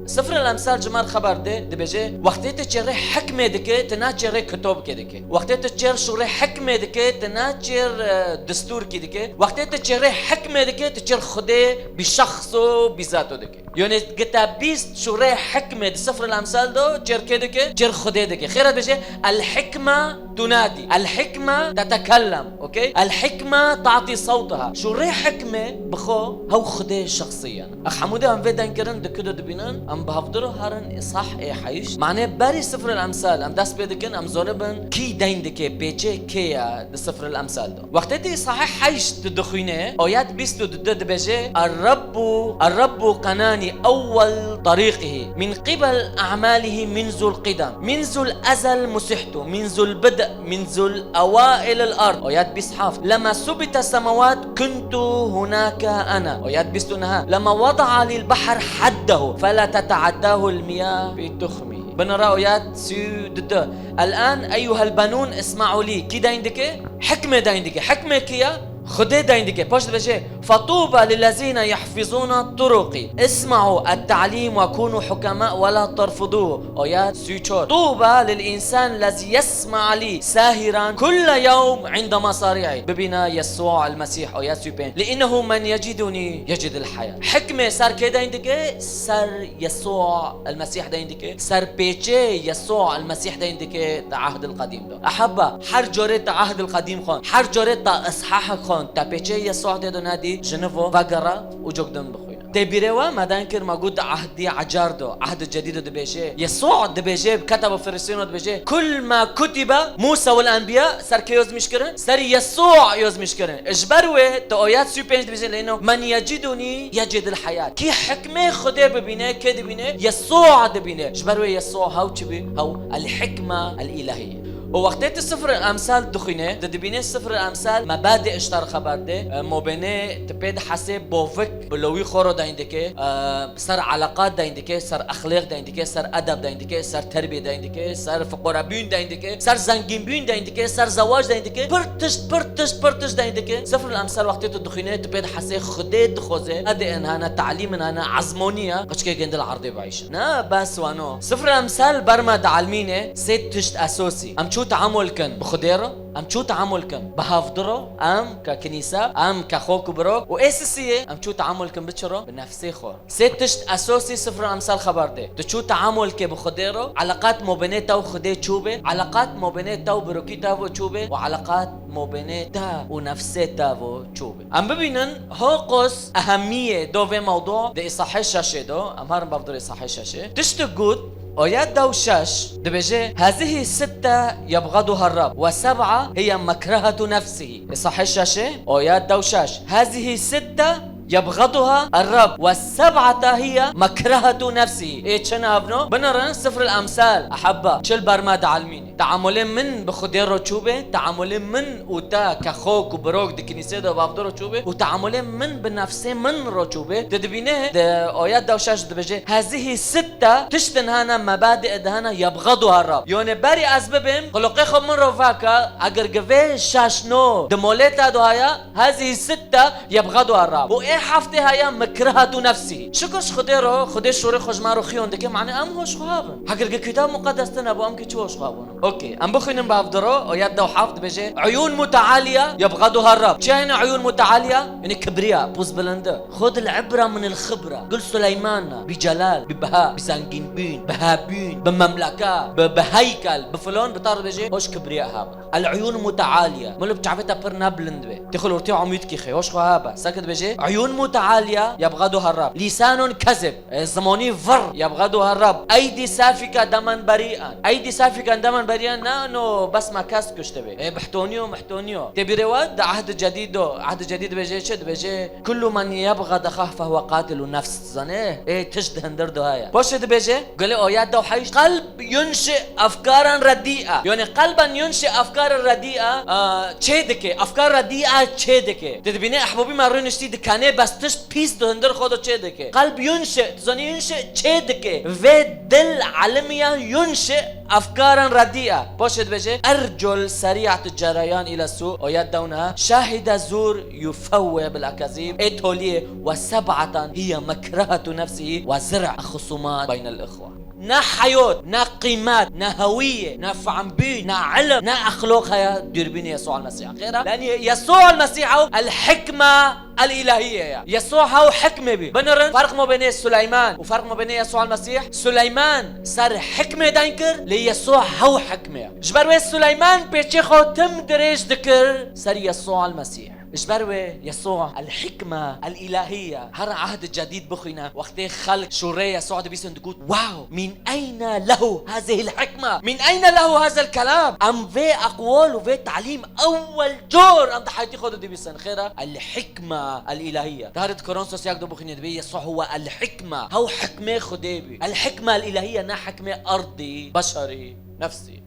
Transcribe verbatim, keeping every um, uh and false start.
Sifr el Emsal ji me re xeber dide, dibêje, wextê tu çêrê hikmê dike, tu naçêrê kitobkê dike. Wextê tu çêr şûrê hikmê dike, tu naçêr, e, distûrkî dike. Wextê tu çêrê hikmê dike, tu çêr Xwedê bi şexs û bi zato dike. Yanî gita bîst şûrê hikmê di Sifr el Emsal de çêr kê dike, çêr Xwedê dike. Xêra dibêje, el hikme tunadi, el hikme tetekellem, okey? El hikme tati sawtaha. Şûrê hikmê bi xwe hew Xwedê şexsî ye. Ex hemû de em vê deng kirin, di ku de dibînin, em bi hevdiro herin îsah ê heyşt. Mane berî Sifr el Emsal, em dest pê dikin, em zonibin kî deng dike, pêçê kê ye di Sifr el Emsal de. Wextê tu îsahê heyşt tu dixwîne, ayet bîst û du de dibêje, Errebbu, Errebbu qenani ewwel tariqihi, min qibel a'malihi minzul qidem, minzul ezel musihtu, minzul bid, minzul ewail el ard. Ayet bîst heft. Lema subite semawat kuntu hunake ana. Ayet bîst û neh. Lema wada'a lil bahr haddehu fela teta'addahu el miyah bi tuhmihi. Binira ayet sî û du. El'an eyyuhel benun isma'u li. Kî deng dike? Hikmê deng dike. Hikmê kî ye? Xwedê deng dike. Paş dibêje, Fetuba lillezîne yahfizûne turuqî. Isma'u et-ta'lîm ve kûnû hukema ve la terfudûhu. Ayet sî û çar. Tuba lil însan lezî yesma li sahiran kulle yewm inde masari'i. Bibîne Yesû el Mesîh. Ayet sî û pênc. Li innehu men yecidûnî yecidil heyat. Hikmê ser kê deng dike? Ser Yesû el Mesîh deng dike. Ser pêçê Yesû el Mesîh deng dike di Ehdil Qedîm de. Ehebba, her carê te Ehdil Qedîm xwend, her carê te Îshah xwend, te pêçê Yesû tê de nedî, ji nivo vegere û cok din bixwîne. Tê bîrê we me deng kir, me got di Ehdî Ecar de, Ehdî Cedîd de dibêje, Yesû dibêje, bi keteba Firîstîno dibêje, "Kul ma kutibe Musa wel enbiya", ser kê yozmîş kirin? Ser Yesû yozmîş kirin. Ji ber wê te ayet sî û pênc dibêje, lê no, "Men yecidûnî yecidil heyat." Kî hikmê Xwedê bibîne, kê dibîne? Yesû dibîne. Ji ber wê Yesû hew çi bî? Hew el-hikme el-îlahî. Û wextê tu Sifr el Emsal dixwîne, tu dibîne Sifr el Emsal mebadî ji te re xeber dide, e, mobênê tu pê dihesê bovik bi lawî xwe re deng dike, e, ser eleqat deng dike, ser exlêq deng dike, ser edeb deng dike, ser terbiyê deng dike, ser fiqorebûn deng dike, ser zengînbûn deng dike, ser zewac deng dike, pir tişt, pir tişt, pir tişt deng dike. Sifr el Emsal wextê tu dixwîne, tu pê dihesê Xwedê dixwaze, edê in hene, talîm in hene, ezmonî ye, qeçkê gêndil erdê bieyşin. Ne, bes wano. Sifr el Emsal ber me dielmîne sê tişt esosî. Em çû teamul kin bi Xwedê re, em çû teamul kin bi hevdi re, em ke kinîse, em ke xok û birok û ê sisiyê, em çû teamul kin bi çi re? Bi nefsê xwe. Sê tişt esosî Sifr el Emsal xeber dide. Tu çû teamul ke bi Xwedê re, eleqat mobênê te û Xwedê çû be, eleqat mobênê te û birokî te ve çû be û eleqat mobênê te û nefsê te ve çû be. Em bibînin, ho qos ehemmiyê do vê mewdu di îsahê şeşê do, em herin bav dirê îsahê şeşê. Tişt got, ayet dew şeş, dibêje, "Hezihi sitte yebxeduha Rab, ve seb'a hiye mekrehetu nefsihi." Îsahê şeşê, ayet dew şeş. "Hezihi sitte yebxeduha Rab, ve seb'ata hiye mekrehetu nefsihi." Ê çi navno? Binirin Sifr el Emsal, ehebba, çil ber me dielmîne. Teamulê min bi Xwedê re çû be, teamulê min û te ke xok û birok di kinîsê de bavdiro çû be û teamulê min bi nefsê min re çû be. Tu dibîne di ayet dew şeş dibêje, "Hezihî sitte tiştin hene, mebadî di hene, yebxeduha Rab." Yone berî ez bibêm, xiloqê xwe min re veke, eger gi vê şeş no di molê te de haya, Hezî sitte yebxedu Rab. Û ê heftê heye mikrihatu nefsî. Şikir ji Xwedê ro, Xwedê şûrê xwe ji me ro xiyon dike, mane em hoş xwe habin. Heger ki Kitab Muqeddes tine bo, em ki çi hoş xwe bûn? Okey, em bixwînin bi hevdi ro, ayet dew heft dibêje, Uyûn mutealiye yebxeduha Rab. Çi hene uyûn mutealiye? Yanî kibriya, poz bilindi. Xud el ibra min el xibra. Gul Suleyman, bi celal, bi beha, bi zengînbûn, bi hebûn, bi memleka, bi, bi heykel, bi filon, bi tar dibêje, hoş kibriya habin. El uyûn mutealiye. Milo bi çavê te pir ne bilind be. Tê xwe li ortê amûd kî xê. Hoş xwe ha be. Seke dibêje, uyûn mutealiye yebxeduha Rab. Lîsanun kezib. E, zimanî vir yebxeduha Rab. Eydî sefike demen berîen. Eydî sefike demen berîen ne no bes me kes kuşte be. E, bihtoniyo, mihtoniyo. Tê bîrê we di ehd cedîd do. Ehd cedîd dibêje çi? Dibêje, kullu men yebxed exah fehuwe qatilu nefs. Zane? E, tişt di hindir do heye. Paşê dibêje, gulê ayet de heyşt. Qelb yunşi efkaran redîa. Yani qelben yunşi efkaran redîa, a, çê dike. Efkar redîa çê dike. Te dibîne ehbabî me rûniştî dikanê bes tişt pîs di hundir xwe de çê dike. Qelb yunşi, tu zanî yunşi çê dike. Vê dil elimiya yunşi أفكارا رديئة. Paşê dibêje: أرجل سريعة الجريان إلى السوء، آيات دونها: شاهد زور يفوه بالأكاذيب، ê toliyê، وسبعة هي مكرهة نفسه وزرع خصومات بين الإخوة. Na heyot, na qîmet, na hewiyê, na fehmbûn, na ilim, na exloq heye dûrbînê Yesûa el-Mesîh. Xêra? Lenî Yesûa el-Mesîh ew el-hikme el-îlahîye ye. Yesûa hew hikmê bî. Binirin, ferq ma bênê Suleyman û ferq ma bênê Yesûa el-Mesîh. Suleyman ser hikmê deyn kir, lê Yesûa hew hikmê ye. Ji ber wê Suleyman pêçê xwe tim dirêj dikir ser Yesûa el-Mesîh. Ji ber wê Yesûa el-hikme el-îlahîye, her ehd cedîd bixwîne, wextê xelk şûreyê Yesûa dibîsin, digot: "Wow, min eyne lehu hazihi el-hikme? Min eyne lehu haza el-kelam?" Em vê eqwal û vê talîm ewel car em di heyatî xwe de dibîsin. Xêra? El-hikme el-îlahîye. Dare di Korintos yek du bixwîne, dibê Yesûa huwe el-hikme. Hew hikmê Xwedê bî. El-hikme el-îlahîye, ne hikmê erdî, beşerî, nefsî.